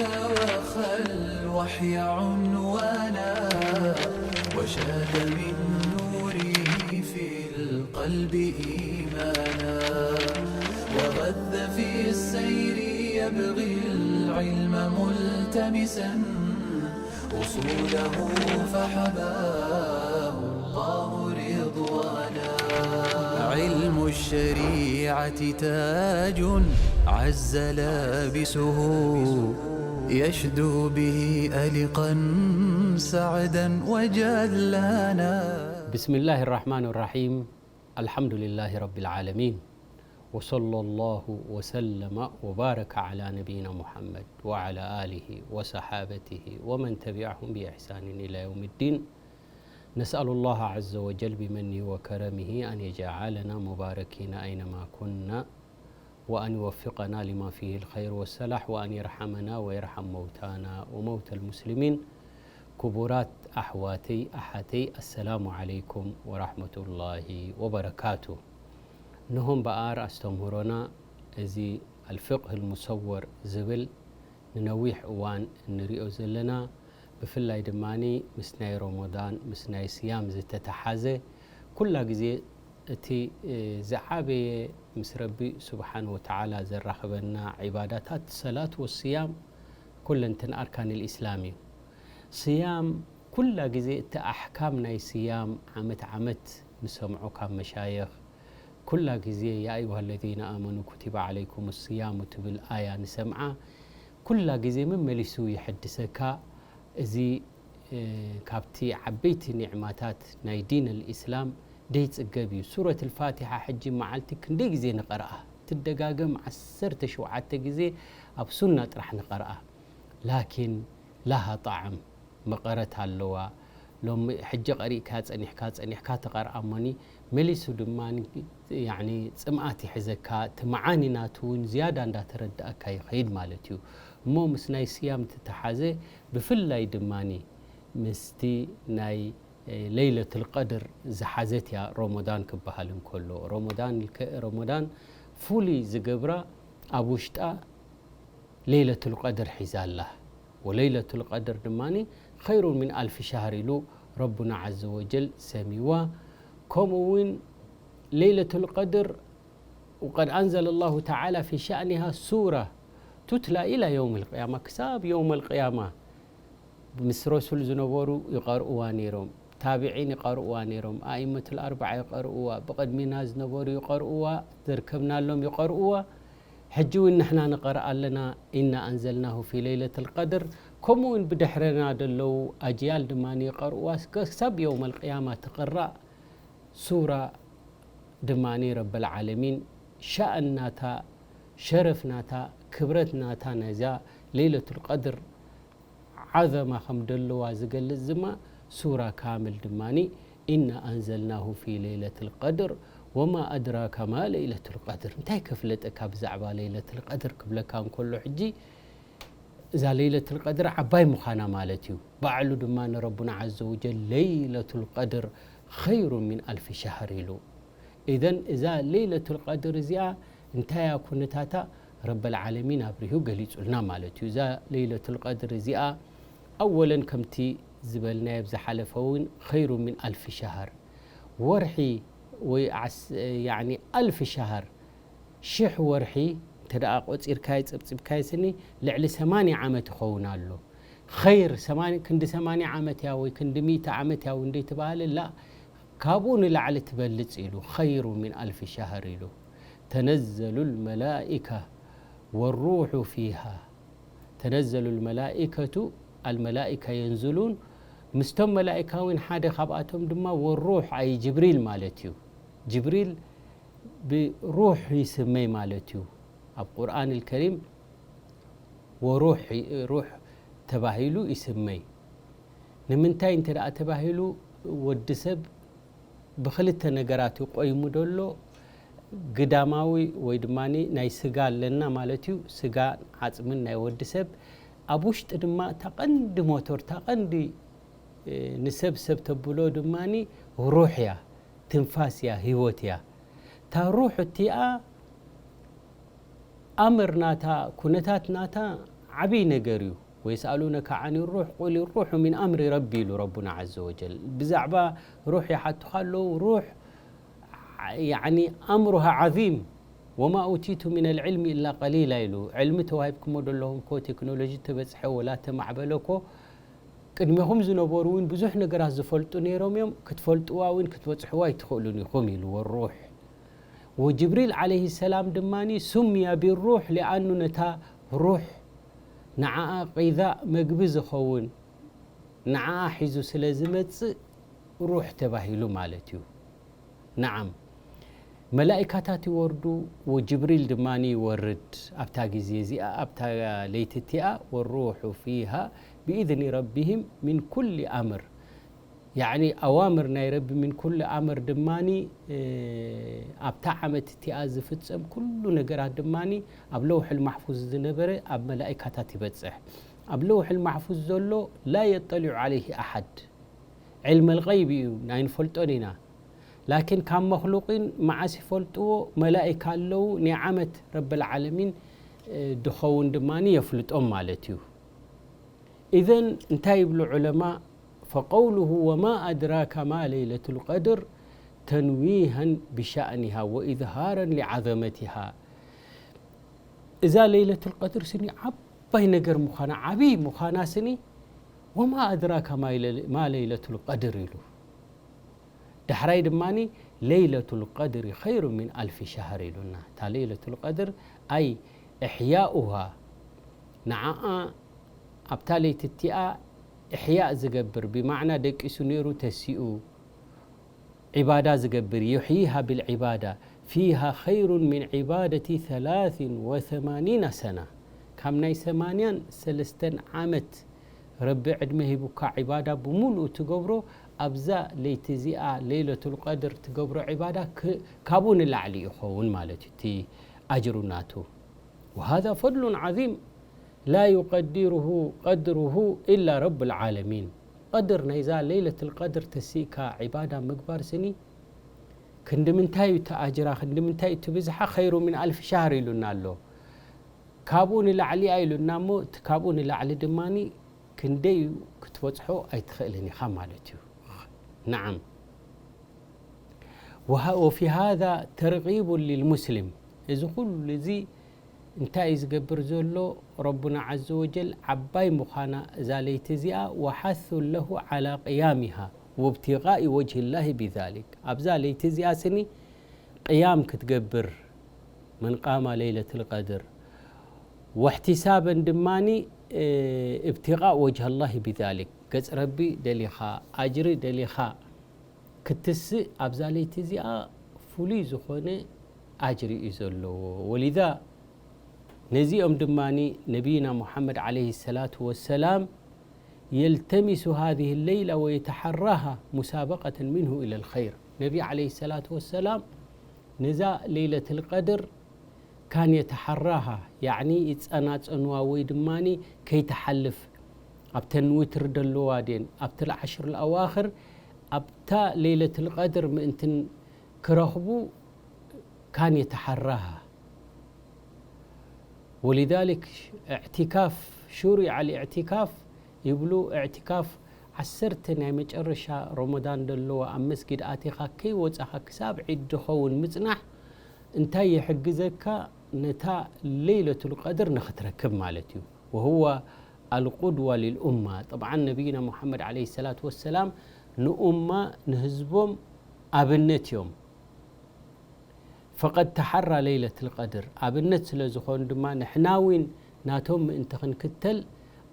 وخى الوحي عنوانا، وشاد من نوره في القلب إيمانا، وغذ في السير يبغي العلم ملتمسا، أصوله فحباه الله رضوانا. علم الشريعة تاج عز لابسه، يشدو به ألقا سعدا وجلانا. بسم الله الرحمن الرحيم. الحمد لله رب العالمين. وصلى الله وسلم وبارك على نبينا محمد وعلى آله وصحابته ومن تبعهم بإحسان إلى يوم الدين. نسأل الله عز وجل بمنه وكرمه أن يجعلنا مباركين أينما كنا، وأن يوفقنا لما فيه الخير والصلاح، وأن يرحمنا ويرحم موتانا وموتى المسلمين. ክቡራት ኣሕዋተይ ኣሓተይ፣ ኣሰላሙ ዓለይኩም ወራሕመቱላሂ ወበረካቱ። ንሆም በኣር ኣስተምህሮና እዚ ኣልፍቅህ ልሙሰወር ዝብል ንነዊሕ እዋን እንሪኦ ዘለና፣ ብፍላይ ድማ ምስ ናይ ረመዳን፣ ምስ ናይ ስያም ዝተተሓዘ፣ ኩላ ግዜ እቲ ዝዓበየ ምስ ረቢ ስብሓን ወተዓላ ዘራኽበና ዒባዳታት ሰላት ወስያም ኩለንትን ኣርካን ልእስላም እዩ። ስያም ኩላ ግዜ እቲ ኣሕካም ናይ ስያም ዓመት ዓመት ንሰምዖ ካብ መሻየኽ ኩላ ግዜ ያ ኣዩሃ ለዚነ ኣመኑ ኩቲበ ዓለይኩም ስያሙ ትብል ኣያ ንሰምዓ ኩላ ግዜ መመሊሱ ይሕድሰካ። እዚ ካብቲ ዓበይቲ ኒዕማታት ናይ ዲን ልእስላም ደይጽገብ እዩ። ሱረት ልፋቲሓ ሕጂ መዓልቲ ክንደይ ግዜ ንቐርኣ? ትደጋገም ዓሰርተ ሸውዓተ ግዜ ኣብ ሱና ጥራሕ ንቐርኣ። ላኪን ላሃ ጣዕም መቐረት ኣለዋ። ሎም ሕጂ ቀሪእካ ጸኒሕካ ጸኒሕካ ትቐርኣ እሞኒ መሊሱ ድማ ያኒ ጽምኣት ይሕዘካ፣ እቲ መዓኒ ናቱ እውን ዝያዳ እንዳተረዳእካ ይኸይድ ማለት እዩ። እሞ ምስ ናይ ስያም ትተሓዘ ብፍላይ ድማ ምስቲ ናይ ለይለቱል ቀድር ዝሓዘት እያ። ረመዳን ክበሃል እንከሎ ረመዳን ረመዳን ፍሉይ ዝገብራ ኣብ ውሽጣ ለይለቱል ቀድር ሒዛ ኣላ። ወለይለቱል ቀድር ድማ ኸይሩን ሚን ኣልፊ ሻህር ኢሉ ረቡና ዓዘ ወጀል ሰሚዋ። ከምኡ እውን ለይለቱል ቀድር وقد أنزل الله تعالى في شأنها سورة تتلى إلى يوم القيامة ክሳብ የውም ኣልቅያማ ምስ ረሱል ዝነበሩ ይቐርእዋ ነይሮም። ታቢዒን ይቐርእዋ ነይሮም። ኣኢመቱል ኣርባዓ ይቐርእዋ። ብቕድሚና ዝነበሩ ይቐርእዋ። ዘርከብናሎም ይቐርእዋ። ሕጂ እውን ንሕና ንቐርኣ ኣለና። ኢና ኣንዘልናሁ ፊ ለይለትል ቀድር። ከምኡ እውን ብድሕረና ደለዉ ኣጅያል ድማ ይቐርእዋ። ክሳብ የውም ኣልቅያማ ትቕራእ ሱራ ድማ ረበል ዓለሚን ሻእን ናታ፣ ሸረፍ ናታ፣ ክብረት ናታ ናይዛ ለይለቱል ቀድር ዓዘማ ከም ደለዋ ዝገልጽ ድማ ሱራ ካምል ድማኒ ኢና ኣንዘልናሁ ፊ ለይለትል ቀድር ወማ ኣድራካ ማ ለይለቱል ቀድር። እንታይ ከፍለጠካ ብዛዕባ ለይለትል ቀድር ክብለካ እንከሎ ሕጂ እዛ ለይለቱል ቀድር ዓባይ ምዃና ማለት እዩ። ባዕሉ ድማ ንረቡና ዓዘ ወጀል ለይለቱል ቀድር ኸይሩ ሚን ኣልፊ ሻህር ኢሉ። ኢዘን እዛ ለይለቱል ቀድር እዚኣ እንታይ እያ ኩነታታ? ረበል ዓለሚን ኣብሪሁ ገሊጹልና ማለት እዩ። እዛ ለይለቱል ቀድር እዚኣ ኣወለን ከምቲ ዝበልናዮ ኣብ ዝሓለፈ እውን ኸይሩ ሚን ኣልፊ ሻህር፣ ወርሒ ወይ ዓስ-፣ ያዕኒ ኣልፊ ሻህር፣ ሽሕ ወርሒ እንተ ደኣ ቆጺርካዮ ጸብጺብካዮ ስኒ ልዕሊ ሰማንያ ዓመት ይኸውን ኣሎ። ኸይር ሰማንያ፣ ክንዲ ሰማንያ ዓመት እያ ወይ ክንዲ ሚእቲ ዓመት እያ እውን ዘይተባህለ ላ፣ ካብኡ ንላዕሊ ትበልጽ ኢሉ ኸይሩ ሚን ኣልፊ ሻህር ኢሉ። ተነዘሉ ልመላኢካ ወሩሑ ፊሃ። ተነዘሉ ልመላኢከቱ፣ ኣልመላኢካ የንዝሉን፣ ምስቶም መላኢካ እውን ሓደ ካብኣቶም ድማ ወሩሕ ኣይ ጅብሪል ማለት እዩ። ጅብሪል ብሩሕ ይስመይ ማለት እዩ። ኣብ ቁርኣን ልከሪም ወሩሕ ሩሕ ተባሂሉ ይስመይ። ንምንታይ እንተ ደኣ ተባሂሉ ወዲ ሰብ ብኽልተ ነገራት እዩ ቆይሙ ደሎ። ግዳማዊ ወይ ድማ ናይ ስጋ ኣለና ማለት እዩ። ስጋ ዓጽምን ናይ ወዲ ሰብ ኣብ ውሽጢ ድማ እታ ቀንዲ ሞቶር፣ እታ ቀንዲ፣ እ፣ ንሰብ ሰብ ተብሎ ድማ ሩሕ እያ፣ ትንፋስ እያ፣ ህይወት እያ። እታ ሩሕ እቲኣ ኣምር ናታ፣ ኩነታት ናታ ዓብይ ነገር እዩ። ويسألونك عن الروح قل الروح من أمر ربي ኢሉ ረቡና عز وجل። ብዛዕባ ሩሕ ይሓቱኻ ኣለዉ። ሩሕ ያዕኒ أمرها عظيم وما أوتيتم من العلم إلا قليلا ኢሉ። ዕልሚ ተዋሂብኩሞ ዘለኹም እኮ ቴክኖሎጂ ተበፅሐ ወላ ተማዕበለ እኮ ቅድሜኹም ዝነበሩ እውን ብዙሕ ነገራት ዝፈልጡ ነይሮም እዮም። ክትፈልጥዋ እውን ክትበፅሕዋ ኣይትኽእሉን ኢኹም ኢሉ። والروح وجبريل عليه السلام ድማ سمي بالروح لأنه ነታ ሩሕ ንዓኣ ቂዛእ መግቢ ዝኸውን ንዓኣ ሒዙ ስለ ዝመጽእ ሩሕ ተባሂሉ ማለት እዩ። ነዓም መላኢካታት ይወርዱ ወጅብሪል ድማ ይወርድ ኣብታ ግዜ እዚኣ ኣብታ ለይቲ እቲኣ والروح فيها بإذن ربهم من كل أمر ያዕኒ ኣዋምር ናይ ረቢ ምን ኩሉ ኣምር ድማኒ ኣብታ ዓመት እቲኣ ዝፍጸም ኩሉ ነገራት ድማኒ ኣብ ለውሕል ማሕፉዝ ዝነበረ ኣብ መላኢካታት ይበጽሕ። ኣብ ለውሕል ማሕፉዝ ዘሎ ላ የጠሊዑ ዓለይህ ኣሓድ ዕልመል ገይብ እዩ ናይ ንፈልጦን ኢና። ላኪን ካብ መክሉቂን መዓስ ይፈልጥዎ መላኢካ ኣለዉ ናይ ዓመት ረብል ዓለሚን ድኸውን ድማኒ የፍልጦም ማለት እዩ። إذن እንታይ ይብሉ ዑለማ فقوله وما أدراك ما ليلة القدر تنويها بشأنها وإظهارا لعظمتها እዛ ለይለቱል ቀድር ስኒ ዓባይ ነገር ምዃና ዓብይ ምዃና ስኒ وما أدراك ما ليلة القدر ኢሉ ዳሕራይ ድማኒ ليلة القدر خير من ألف شهر ኢሉና እታ ለይለቱል ቀድር أي إحياؤها ንዓኣ ኣብታ ለይቲ እቲኣ إحياء ዝገብር ብማዕና ደቂሱ ነይሩ ተሲኡ ዒባዳ ዝገብር يحييها بالعبادة فيها خير من عبادة ثلاث وثمانين سنة ካብ ናይ ሰማንያን ሰለስተን ዓመት ረቢ ዕድመ ሂቡካ ዒባዳ ብምሉኡ ትገብሮ ኣብዛ ለይቲ እዚኣ ለይለቱል ቀድር ትገብሮ ዒባዳ ካብኡ ንላዕሊ ይኸውን ማለት እዩ እቲ ኣጅሩ ናቱ وهذا فضل عظيم لا يقدره قدره إلا رب العالمين قدر ናይዛ ለይለቱል ቀድር ተሲእካ ዒባዳ ምግባር ስኒ ክንዲ ምንታይ እዩ እቲ ኣጅራ ክንዲ ምንታይ እዩ እቲ ብዝሓ خير من ألف شهر ኢሉና ኣሎ ካብኡ ንላዕሊ ኣይሉና እሞ እቲ ካብኡ ንላዕሊ ድማ ክንደይ ክትበፅሖ ኣይትኽእልን ኢኻ ማለት እዩ نعم وفي هذا ترغيب للمسلم እዚ ኩሉ እዚ እንታይ እዩ ዝገብር ዘሎ ረቡና عز وجل ዓባይ ምዃና እዛ ለይቲ እዚኣ وحث له على قيامها وابتغاء وجه الله بذلك ኣብዛ ለይቲ እዚኣ ስኒ ቅያም ክትገብር من قام ليلة القدر واحتسابا ድማኒ ابتغاء وجه الله بذلك ገጽ ረቢ ደሊኻ ኣጅሪ ደሊኻ ክትስእ ኣብዛ ለይቲ እዚኣ ፍሉይ ዝኾነ ኣጅሪ እዩ ዘለዎ ولذا ነዚኦም ድማ ነቢይና ሙሓመድ عليه الصلاة والسلام يلتمس هذه الليلة ويتحراها مسابقة منه إلى الخير ነቢ عليه الصلاة والسلام ነዛ ለይለትል ቀድር ካን የተሓራሃ ያዕኒ ይጸናጸንዋ ወይ ድማ ከይትሓልፍ ኣብተን ውትር ደለዋ ድን ኣብቲ ዓሽር ኣዋኽር ኣብታ ለይለትል ቀድር ምእንትን ክረኽቡ ካን የተሓራሃ ولذلك اعتكاف شرع الاعتكاف ይብሉ اعتكاف ዓሰርተ ናይ መጨረሻ ረመዳን ደለዋ ኣብ መስጊድ ኣቲኻ ከይወጻኻ ክሳብ ዒድ ድኸውን ምጽናሕ እንታይ ይሕግዘካ ነታ ለይለቱል ቀድር ንኽትረክብ ማለት እዩ وهو القدوة للأمة طبعا ነቢይና ሙሓመድ عليه الصلاة والسلام ንኡማ ንህዝቦም ኣብነት እዮም فقد تحرى ليلة القدر ኣብነት ስለ ዝኾኑ ድማ ንሕና እውን ናቶም ምእንቲ ክንክተል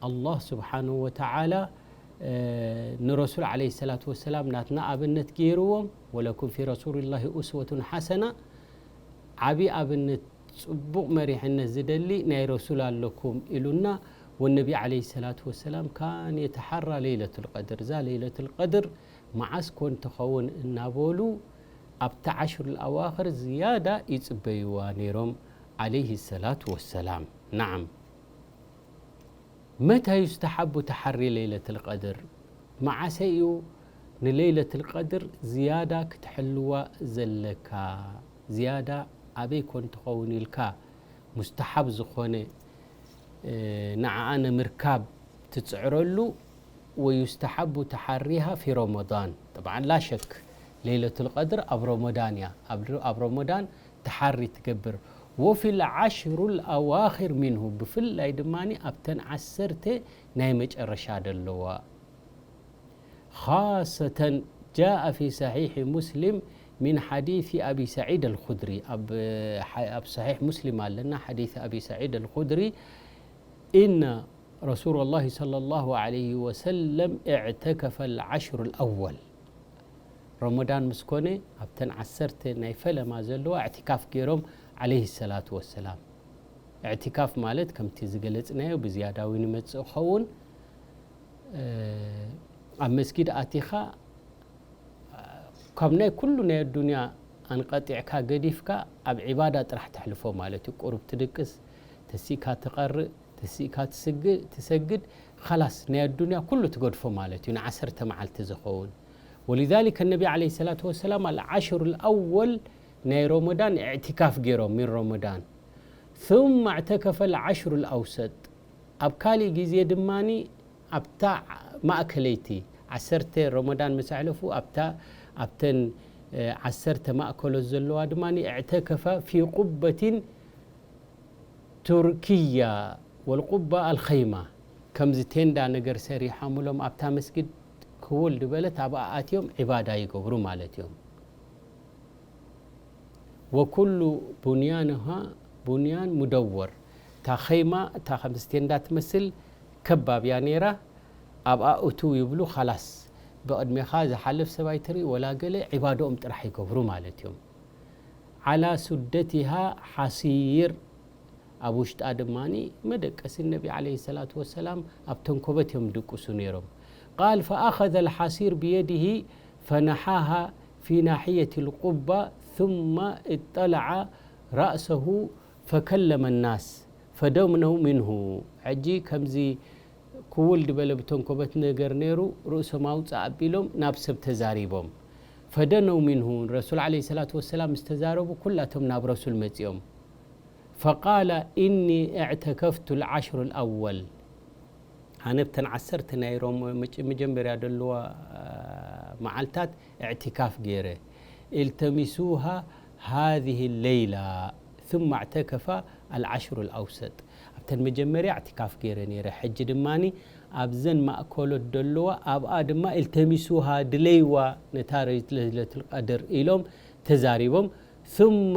ኣላህ ስብሓንሁ ወተዓላ ንረሱል ዓለይሂ ሰላቱ ወሰላም ናትና ኣብነት ገይርዎም ولكم في رسول الله أسوة حسنة ዓብዪ ኣብነት ፅቡቕ መሪሕነት ዝደሊ ናይ ረሱል ኣለኩም ኢሉና والنبي عليه الصلاة والسلام كان يتحرى ليلة القدر እዛ ለይለቱል ቀድር መዓስ ኮን ትኸውን እናበሉ ኣብቲ ዓሽሩል ኣዋኽር ዝያዳ ይጽበይዋ ነይሮም ዓለይሂ ሰላቱ ወሰላም። ነዓም። መታ ዩስተሓቡ ተሓሪ ለይለትል ቀድር? መዓሰ እዩ ንለይለትል ቀድር ዝያዳ ክትሕልዋ ዘለካ? ዝያዳ ኣበይ ኮን ትኸውን ኢልካ ሙስተሓብ ዝኾነ ንዓኣ ንምርካብ ትጽዕረሉ። ويستحب تحريها في رمضان. طبعا لا شك ليلة القدر ኣብ ረመዳን እያ። ኣብ ኣብ ረመዳን ተሓሪ ትገብር። وفي العشر الأواخر منه، ብፍላይ ድማ ኣብተን ዓሰርተ ናይ መጨረሻ ዘለዋ። خاصة جاء في صحيح مسلم من حديث أبي سعيد الخدري. ኣብ ኣብ صحيح مسلم ኣለና حديث أبي سعيد الخدري إن رسول الله صلى الله عليه وسلم اعتكف العشر الأول. ረመዳን ምስ ኮነ ኣብተን ዓሰርተ ናይ ፈለማ ዘለዋ እዕቲካፍ ገይሮም عليه الصلاة والسلام። እዕቲካፍ ማለት ከምቲ ዝገለጽናዮ ብዝያዳ እውን ይመጽእ ክኸውን፣ እ፣ ኣብ መስጊድ ኣቲኻ ካብ ናይ ኩሉ ናይ ኣዱንያ ኣንቀጢዕካ ገዲፍካ ኣብ ዒባዳ ጥራሕ ተሕልፎ ማለት እዩ። ቁሩብ ትድቅስ፣ ተሲእካ ትቐርእ፣ ተሲእካ ትስግ-፣ ትሰግድ፣ ኻላስ ናይ ኣዱንያ ኩሉ ትገድፎ ማለት እዩ፣ ንዓሰርተ መዓልቲ ዝኸውን። ولذلك النبي عليه الصلاة والسلام العشر الأول ናይ ረመዳን እዕቲካፍ ገይሮም من رمضان ثم اعتكف العشر الأوسط። ኣብ ካሊእ ግዜ ድማ ኣብታ ማእከለይቲ ዓሰርተ ረመዳን ምስ ኣሕለፉ ኣብታ ኣብተን እ፣ ዓሰርተ ማእከሎት ዘለዋ ድማ اعتكف في قبة تركية والقبة الخيمة። ከምዚ ቴንዳ ነገር ሰሪሖምሎም ኣብታ መስጊድ ክውል ዝበለት ኣብኣ ኣትዮም ዒባዳ ይገብሩ ማለት እዮም። وكل بنيانها بنيان مدور። እታ ኸይማ እታ ከምዚ ቴንዳ ትመስል ከባብ እያ ነይራ። ኣብኣ እትው ይብሉ ኻላስ ብቕድሜኻ ዝሓልፍ ሰብ ኣይትርኢ ወላ ገለ ዒባድኦም ጥራሕ ይገብሩ ማለት እዮም። على سدتها حصير። ኣብ ውሽጣ ድማ መደቀሲ ነቢ عليه الصلاة والسلام ኣብ ተንኮበት እዮም ድቅሱ ነይሮም። قال فأخذ الحصير بيده فنحاها في ناحية القبة ثم اطلع رأسه فكلم الناس فدنوا منه። ሕጂ ከምዚ ክውል ዝበለ ብተንኮበት ነገር ነይሩ፣ ርእሶም ኣውፅእ ኣቢሎም ናብ ሰብ ተዛሪቦም። فدنوا منه، ረሱል عليه الصلاة والسلام ምስ ተዛረቡ ኩላቶም ናብ ረሱል መፂኦም። فقال إني اعتكفت العشر الأول، ኣነ ብተን ዓሰርተ ናይ ሮም መጭ-፣ መጀመርያ ዘለዋ፣ አ፣ መዓልታት እዕቲካፍ ገይረ። التمسوها هذه الليلة ثم اعتكف العشر الأوسط። ኣብተን መጀመርያ እዕቲካፍ ገይረ ነይረ። ሕጂ ድማ ኣብዘን ማእከሎት ዘለዋ ኣብኣ ድማ التمسوها ድለይዋ ነታ ለይለቱል ቀድር ኢሎም ተዛሪቦም። ثم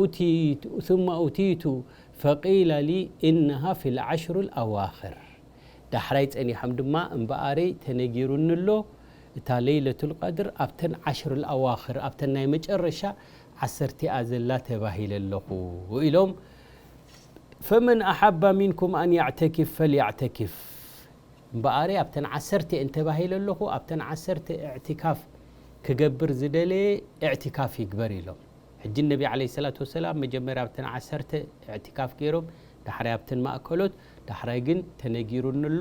أتيت، ثم أتيت فقيل لي إنها في العشر الأواخر። ዳሕራይ ጸኒሖም ድማ እምበኣረይ ተነጊሩኒ ኣሎ እታ ለይለቱል ቀድር ኣብተን ዓሽር ኣዋኽር ኣብተን ናይ መጨረሻ ዓሰርቲኣ ዘላ ተባሂለ ኣለኹ ኢሎም። فمن أحب منكم أن يعتكف فليعتكف። እምበኣረይ ኣብተን ዓሰርተ እየን ተባሂለ ኣለኹ፣ ኣብተን ዓሰርተ እዕቲካፍ ክገብር ዝደለየ እዕቲካፍ ይግበር ኢሎም። ሕጂ ነቢ ዓለይሂ ሰላቱ ወሰላም መጀመርያ ኣብተን ዓሰርተ እዕቲካፍ ገይሮም፣ ዳሕራይ ኣብተን ማእከሎት፣ ዳሕራይ ግን ተነጊሩኒ ኣሎ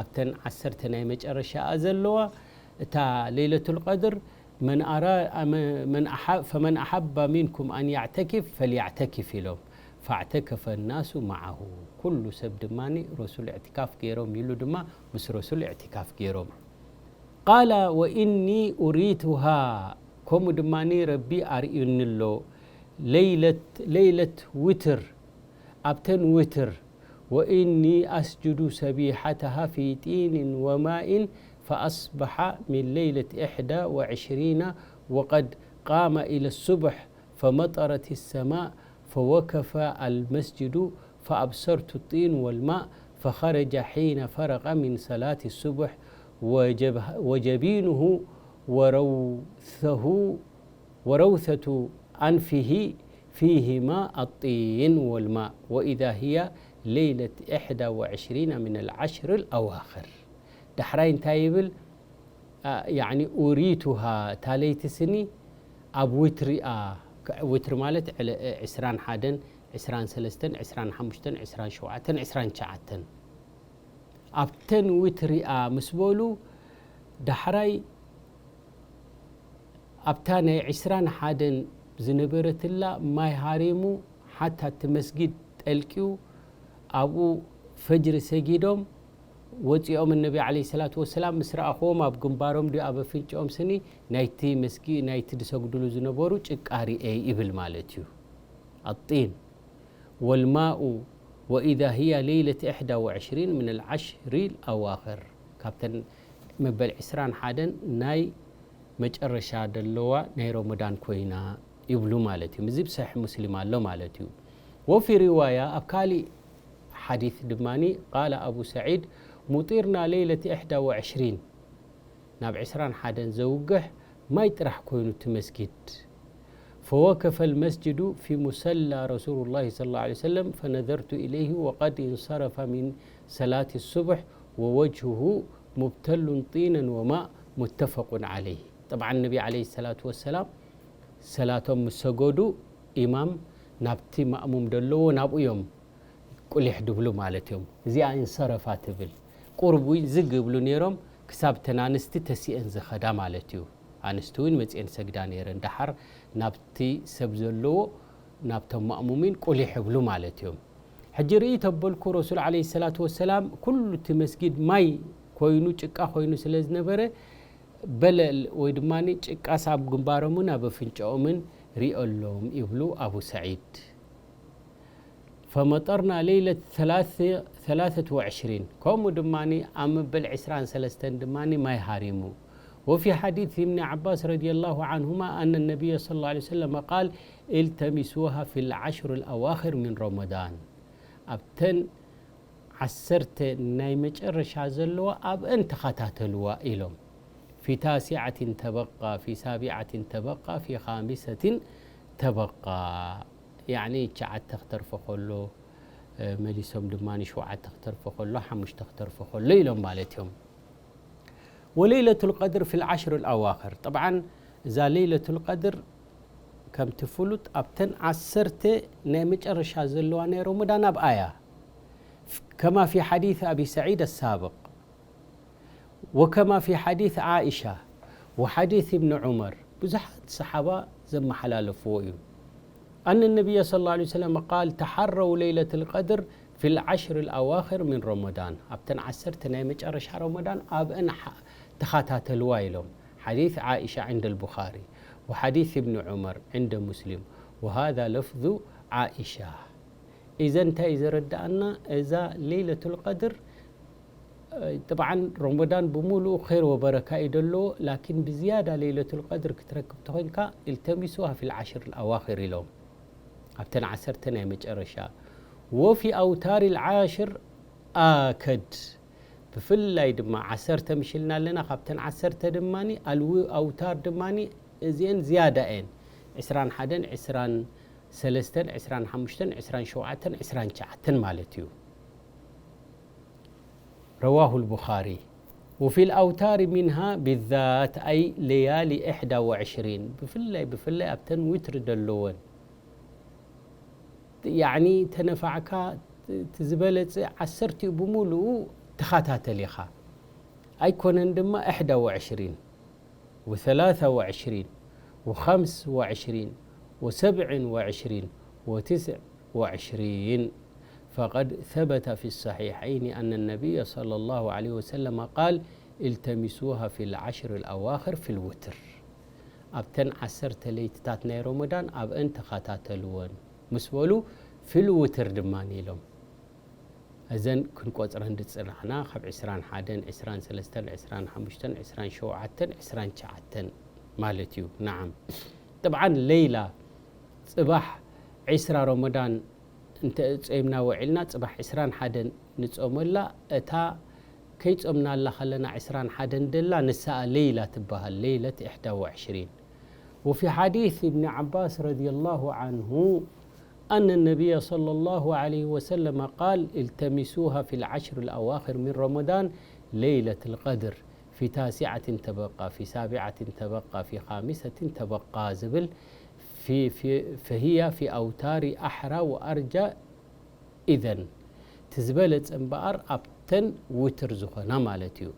ኣብተን ዓሰርተ ናይ መጨረሻኣ ዘለዋ እታ ለይለቱል ቀድር መን ኣራ-፣ መ-፣ መን ኣሓ-፣ ፈመን ኣሓባ ሚንኩም ኣን ያዕተኪፍ ፈልያዕተኪፍ ኢሎም። ፈዕተከፈ ናሱ መዓሁ። ኩሉ ሰብ ድማ ረሱል እዕትካፍ ገይሮም ኢሉ ድማ ምስ ረሱል እዕትካፍ ገይሮም። ቃለ ወኢኒ ኡሪቱሃ፣ ከምኡ ድማ ረቢ ኣርእዩኒ ኣሎ። ለይለት፣ ለይለት ውትር፣ ኣብተን ውትር፣ ወኢኒ ኣስጁዱ ሰቢሓተሃ ፊ ጢንን ወማኢን ፈኣስበሓ ሚን ለይለት ኢሕዳ ወዕሽሪና ወቀድ ቃመ ኢለ ሱብሕ ፈመጠረት ሰማእ ፈወከፈ ኣልመስጅዱ ፈኣብሰርቱ ጢን ወልማእ ፈኸረጀ ሒነ ፈረቀ ሚን ሰላት ሱብሕ ወጀብ-፣ ወጀቢንሁ ወረውሰሁ وروثة أنفه فيهما الطين والماء وإذا هي ليلة إحدى وعشرين من العشر الأواخر. ዳሕራይ እንታይ ይብል? አ፣ ያዕኒ ኡሪቱሃ፣ እታ ለይቲ ስኒ ኣብ ውትሪ እያ። ከ-፣ ውትሪ ማለት ዕለ-፣ ዕስራን ሓደን፣ ዕስራን ሰለስተን፣ ዕስራን ሓሙሽተን፣ ዕስራን ሸውዓተን፣ ዕስራን ትሽዓተን። ኣብተን ውትሪ እያ ምስ በሉ፣ ዳሕራይ ኣብታ ናይ ዕስራን ሓደን ዝነበረትላ ማይ ሃሪሙ፣ ሓታ እቲ መስጊድ ጠልቅዩ፣ ኣብኡ ፈጅሪ ሰጊዶም ወፂኦም፣ ነቢ ዓለይሂ ሰላቱ ወሰላም ምስ ረኣኽዎም፣ ኣብ ግንባሮም ድዩ ኣብ ኣፍንጭኦም ስኒ፣ ናይቲ መስጊ ናይቲ ዝሰግድሉ ዝነበሩ ጭቃ ርኤ ይብል ማለት እዩ። ኣጢን ወልማኡ ወኢዛ ህያ ለይለት ኢሕዳ ወዕሽሪን ምን ኣልዓሽሪ ኣዋኽር፣ ካብተን መበል ዕስራን ሓደን ናይ መጨረሻ ደለዋ ናይ ረመዳን ኮይና ይብሉ ማለት እዩ። እዚ ብሰሒሕ ሙስሊም ኣሎ ማለት እዩ። ወፊ ሪዋያ፣ ኣብ ካሊእ ሓዲስ ድማ ቃለ ኣቡ ሰዒድ ሙጢርና ለይለት ኢሕዳ ወዕሽሪን፣ ናብ ዕስራን ሓደን ዘውግሕ ማይ ጥራሕ ኮይኑ እቲ መስጊድ። فوقف المسجد في مصلى رسول الله صلى الله عليه وسلم فنظرت إليه وقد انصرف من صلاة الصبح ووجهه مبتل طينا وماء متفق عليه. طبعا ነቢ عليه الصلاة والسلام ሰላቶም ምስ ሰገዱ ኢማም ናብቲ ማእሙም ደለዎ ናብኡ እዮም ቁሊሕ ድብሉ ማለት እዮም። እዚኣ እንሰረፋ ትብል። ቁርብ እውን ዝግ ይብሉ ነይሮም፣ ክሳብ ተን ኣንስቲ ተሲአን ዝኸዳ ማለት እዩ። ኣንስቲ እውን መፅኤን ሰግዳ ነይረን፣ ደሓር ናብቲ ሰብ ዘለዎ ናብቶም ማእሙሚን ቁሊሕ ይብሉ ማለት እዮም። ሕጂ ርኢ ተበልኩ፣ ረሱል ዓለይሂ ሰላቱ ወሰላም ኩሉ እቲ መስጊድ ማይ ኮይኑ፣ ጭቃ ኮይኑ ስለ ዝነበረ፣ በለል ወይ ድማ ጭቃስ ኣብ ግንባሮምን ኣብ ኣፍንጫኦምን ሪኦሎም ይብሉ ኣቡ ሰዒድ። ፈመጠርና ለይለት ሰላሰት ወዕሽሪን፣ ከምኡ ድማ ኣብ መበል ዕስራን ሰለስተን ድማ ማይ ሃሪሙ። وفي حديث ابن عباس رضي الله عنهما أن النبي صلى الله عليه وسلم قال: التمسوها في العشر الأواخر من رمضان. ኣብተን ዓሰርተ ናይ መጨረሻ ዘለዋ ኣብአን ተኸታተልዋ ኢሎም። في تاسعة تبقى، في سابعة تبقى، في خامسة تبقى. ያዕኒ ትሽዓተ ክተርፎ ከሎ፣ እ፣ መሊሶም ድማ ሸውዓተ ክተርፎ ከሎ፣ ሓሙሽተ ክተርፎ ከሎ ኢሎም ማለት እዮም። ወለይለቱል ቀድር ፊል ዓሽር ኣልኣዋኽር። ጠብዓን እዛ ለይለቱል ቀድር ከምቲ ፍሉጥ ኣብተን ዓሰርተ ናይ መጨረሻ ዘለዋ ናይ ረመዳን ኣብኣ እያ። ከማ ፊ ሓዲስ ኣቢ ሰዒድ ኣሳብቕ ወከማ ፊ ሓዲስ ዓኢሻ ወሓዲስ እብኒ ዑመር፣ ብዙሓት ሰሓባ ዘመሓላለፍዎ እዩ። ኣነ ነቢይ ሰለላሁ ዐለይሂ ወሰለም ቃል ተሓረው ለይለቱል ቀድር ፊል ዓሽር ኣልኣዋኽር ሚን ረመዳን፣ ኣብተን ዓሰርተ ናይ መጨረሻ ረመዳን ኣብአን ሓ-፣ ተኸታተልዋ ኢሎም። ሓዲስ ዓኢሻ ዕንደ ኣልቡኻሪ ወሓዲስ እብኒ ዑመር ዕንደ ሙስሊም ወሃዛ ለፍዙ ዓኢሻ። ኢዘን እንታይ እዩ ዘረድኣና? እዛ ለይለቱል ቀድር፣ እ፣ ጥብዓን ረመዳን ብምሉኡ ኸይር ወበረካ እዩ ደሎ፣ ላኪን ብዝያዳ ለይለቱል ቀድር ክትረክብ ተኾይንካ ኢልተሚሱሃ ፊል ዓሽር ኣዋኺር ኢሎም። ኣብተን ዓሰርተ ናይ መጨረሻ። ወፊ ኣውታር ልዓሽር ኣከድ። ብፍላይ ድማ ዓሰርተ ምሽልና ኣለና፣ ካብተን ዓሰርተ ድማኒ ኣልዊ ኣውታር ድማኒ እዚአን ዝያዳ እየን። ዕስራን ሓደን፣ ዕስራን ሰለስተን፣ ዕስራን ሓሙሽተን፣ ዕስራን ሸውዓተን፣ ዕስራን ትሽዓተን ማለት እዩ። ረዋሁ ልቡኻሪ። ወፊ ልኣውታሪ ሚንሃ ቢዛት ኣይ ለያሊ ኢሕዳ ወዕሽሪን፣ ብፍላይ፣ ብፍላይ ኣብተን ዊትሪ ደለወን፣ ያዕኒ ተነፋዕካ እቲ ዝበለጸ ዓሰርቲኡ ብምሉኡ ተኸታተል ኢኻ። ኣይኮነን ድማ ኢሕዳ ወዕሽሪን ወሰላሳ ወዕሽሪን ወኸምስ ወዕሽሪን ወሰብዕን ወዕሽሪን ወትስዕ ወዕሽሪን። فقد ثبت في الصحيحين أن النبي صلى الله عليه وسلم قال: التمسوها في العشر الأواخر في الوتر. ኣብተን ዓሰርተ ለይትታት ናይ ረመዳን ኣብአን ተኸታተልወን ምስ በሉ፣ ፊል ውትር ድማ ኢሎም። እዘን ክንቆጽረን ዝጽናሕና ካብ ዕስራን ሓደን፣ ዕስራን ሰለስተን፣ ዕስራን ሓሙሽተን፣ ዕስራን ሸውዓተን፣ ዕስራን ትሽዓተን ማለት እዩ። ነዓም። ጥብዓን ለይላ ጽባሕ ዕስራ ረመዳን እንተ ጾምና ውዒልና፣ ጽባሕ ዕስራን ሓደን ንጾመላ። እታ ከይጾምናላ ከለና ዕስራን ሓደን ደላ ንሳኣ ለይላ ትበሃል፣ ለይለት ኢሕዳ ወዕሽሪን። وفي حديث ابن عباس رضي الله عنه أن النبي صلى الله عليه وسلم قال: التمسوها في العشر الأواخر من رمضان ليلة القدر، في تاسعة تبقى، في سابعة تبقى، في خامسة تبقى ዝብል في، في، فهي في أوتار أحرى وأرجى. إذن እቲ ዝበለጸ እምበኣር ኣብተን ውትር ዝኾና ማለት እዩ።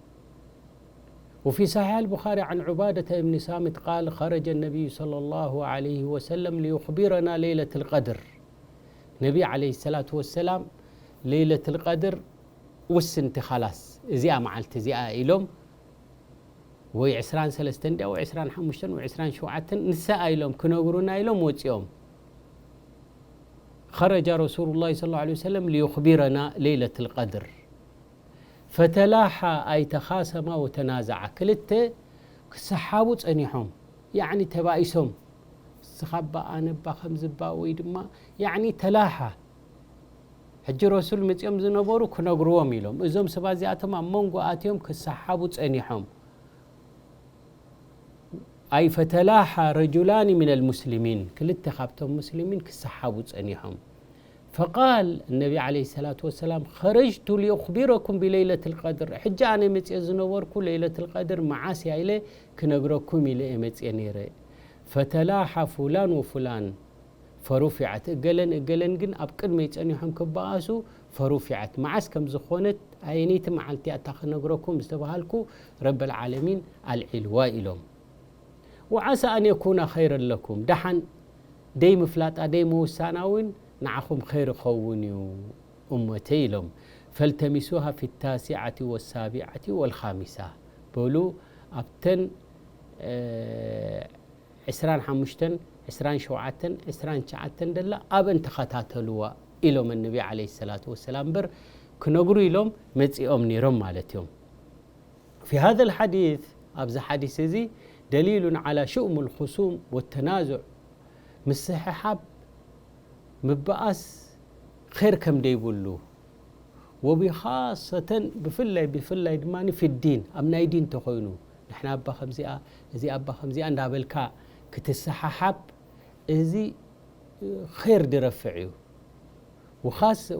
وفي صحيح البخاري عن عبادة بن صامت قال: خرج النبي صلى الله عليه وسلم ليخبرنا ليلة القدر. ነቢ ዓለይሂ ሰላቱ ወሰላም ለይለትል ቀድር ውስንቲ ኻላስ እዚኣ መዓልቲ እዚኣ ኢሎም ወይ ዕስራን ሰለስተን ድያ ወይ ዕስራን ሓሙሽተን ወይ ዕስራን ሸውዓተን ንሳ ኢሎም ክነግሩና ኢሎም ወፂኦም። خرج رسول الله صلى الله عليه وسلم ليخبرنا ليلة القدر فتلاحى أي تخاصما وتنازعا ክልተ ክሰሓቡ ጸኒሖም ያዕኒ ተባኢሶም ንስኻ እባ ኣነ እባ ከምዚ እባ ወይ ድማ ያዕኒ ተላሓ ሕጂ ረሱል መጺኦም ዝነበሩ ክነግርዎም ኢሎም እዞም ሰባት እዚኣቶም ኣብ መንጎ ኣትዮም ክሰሓቡ ጸኒሖም ኣይ ፈተላሓ ረጁላኒ ሚነል ሙስሊሚን ክልተ ካብቶም ሙስሊሚን ክሰሓቡ ጸኒሖም ፈቃል ነቢ ዓለይሂ ሰላቱ ወሰላም ኸረጅቱ ሊኡኽቢረኩም ብለይለት ልቀድር ሕጂ ኣነ መፅየ ዝነበርኩ ለይለት ልቀድር መዓስ እያ ኢለ ክነግረኩም ኢለ እየ መፅየ ነይረ ፈተላሓ ፉላን ወፉላን ፈሩፊዐት እገለን እገለን ግን ኣብ ቅድመይ ፀኒሖም ክበኣሱ ፈሩፊዐት መዓስ ከም ዝኾነት ኣየነይቲ መዓልቲ እያ እታ ክነግረኩም ዝተባሃልኩ ረበል ዓለሚን ኣልዒልዋ ኢሎም ወዓሳ ኣን የኩነ ኸይረን ለኩም ደሓን ደይ ምፍላጣ ደይ ምውሳና እውን ንዓኹም ኸይር ኸውን እዩ እመተይ ኢሎም ፈልተሚሱሃ ፊ ታሲዓቲ ወሳቢዓቲ ወልኻሚሳ በሉ ኣብተን ዕስራን ሓሙሽተን ዕስራን ሸውዓተን ዕስራን ትሽዓተን ደላ ኣብን ተኸታተልዋ ኢሎም ነቢ ዓለይሂ ሰላቱ ወሰላም እምበር ክነግሩ ኢሎም መጺኦም ነይሮም ማለት እዮም في هذا الحديث ኣብዚ ሓዲስ እዚ دليل على شؤم الخصوم والتنازع ምስሕሓብ ምበኣስ ኸይር ከም ደይብሉ وبخاصة ብፍላይ ብፍላይ ድማ في الدين ኣብ ናይ ዲን ተኾይኑ ንሕና ኣባ ከምዚኣ እዚ ኣባ ከምዚኣ እንዳበልካ ክትሰሓሓብ እዚ ኸይር ድረፍዕ እዩ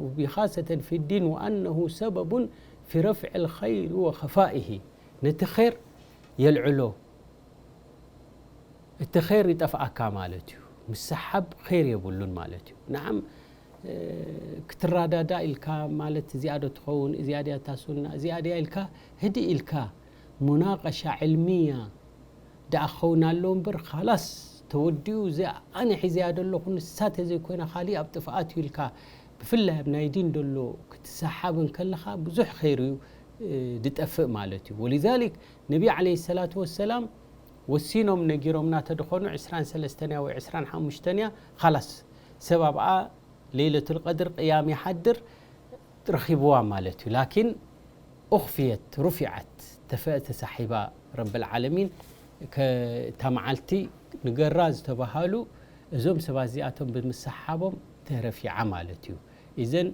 وبخاصة في الدين وأنه سبب في رفع الخير وخفائه ነቲ ኸይር የልዕሎ እቲ ኸይር ይጠፍኣካ ማለት እዩ ምስሓብ ኸይር የብሉን ማለት እዩ ንዓም ክትራዳዳ ኢልካ ማለት እዚኣ ዶ ትኸውን እዚኣ ድያ ታሱና እዚኣ ድያ ኢልካ ህድእ ኢልካ ሙናቀሻ ዕልሚያ ደኣ ክኸውን ኣለዎ እምበር ኻላስ ተወዲኡ እዚኣ ኣነ ሒዘያ ደለኹ ንሳ ተዘይኮይና ካሊእ ኣብ ጥፍኣት እዩ ኢልካ ብፍላይ ኣብ ናይ ዲን ደሎ ክትሰሓብ እንከለኻ ብዙሕ ኸይር እዩ ድጠፍእ ማለት እዩ ወሊዛሊክ ነቢ ዓለይሂ ሰላቱ ወሰላም ወሲኖም ነጊሮምና ተድኾኑ ዕስራን ሰለስተን እያ ወይ ዕስራን ሓሙሽተን እያ ኻላስ ሰብ ኣብኣ ለይለቱል ቀድር ቅያም ይሓድር ረኺብዋ ማለት እዩ ላኪን ኡኽፍየት ሩፊዓት ተፈ ተሳሒባ ረብል ዓለሚን እታ መዓልቲ ንገራ ዝተባሃሉ እዞም ሰባት እዚኣቶም ብምስሓቦም ተረፊዓ ማለት እዩ እዘን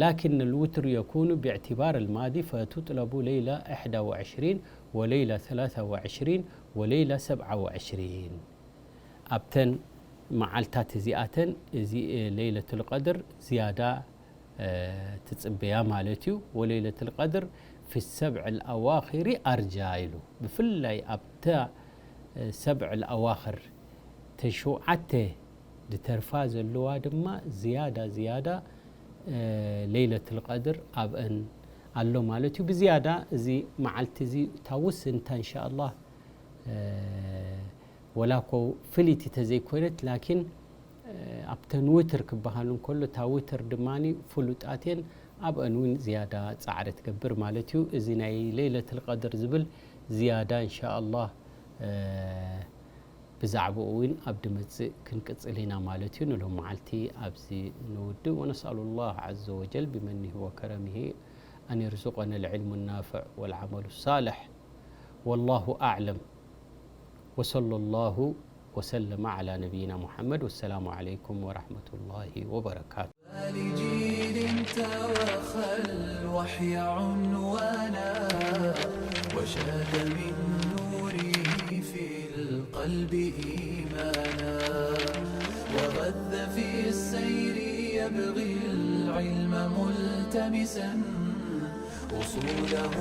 لكن الوتر يكون باعتبار الماضي فتطلب ليلة إحدى وعشرين وليلة ثلاثة وعشرين وليلة سبعة وعشرين ኣብተን መዓልታት እዚኣተን እዚ ለይለቱል ቀድር ዝያዳ ትፅበያ ማለት እዩ ወለይለቱል ቀድር في السبع الأواخر أرجى ኢሉ ብፍላይ ኣብታ ሰብዕ ኣዋኽር ተሸውዓተ ድተርፋ ዘለዋ ድማ ዝያዳ ዝያዳ ለይለቱል ቀድር ኣብአን ኣሎ ማለት እዩ ብዝያዳ እዚ መዓልቲ እዚ እታ ውስንታ እንሻ ኣላህ ወላ ኮ ፍልይቲ ተዘይኮይነት ላኪን ኣብተን ውትር ክበሃሉ እንከሎ እታ ውትር ድማ ፍሉጣት እየን ኣብአን እውን ዝያዳ ፃዕሪ ትገብር ማለት እዩ እዚ ናይ ለይለቱል ቀድር ዝብል ዝያዳ እንሻ ኣላህ ብዛዕባኡ እውን ኣብ ድመፅእ ክንቅፅል ኢና ማለት እዩ ንሎም መዓልቲ ኣብዚ ንውድእ ونسأل الله عز وجل بمنه وكرمه أن يرزقنا العلم النافع والعمل الصالح والله أعلم وصلى الله وسلم على نبينا محمد والسلام عليكم ورحمة الله وبركاته لجيل توخى الوحي عنوانا وشاد من نوره في القلب إيمانا وغذ في السير يبغي العلم ملتمسا أصوله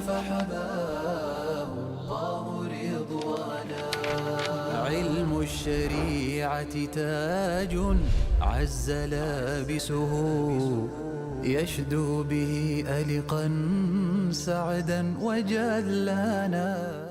فحباه الله رضوانا علم الشريعة تاج عز لابسه يشدو به ألقا سعدا وجلانا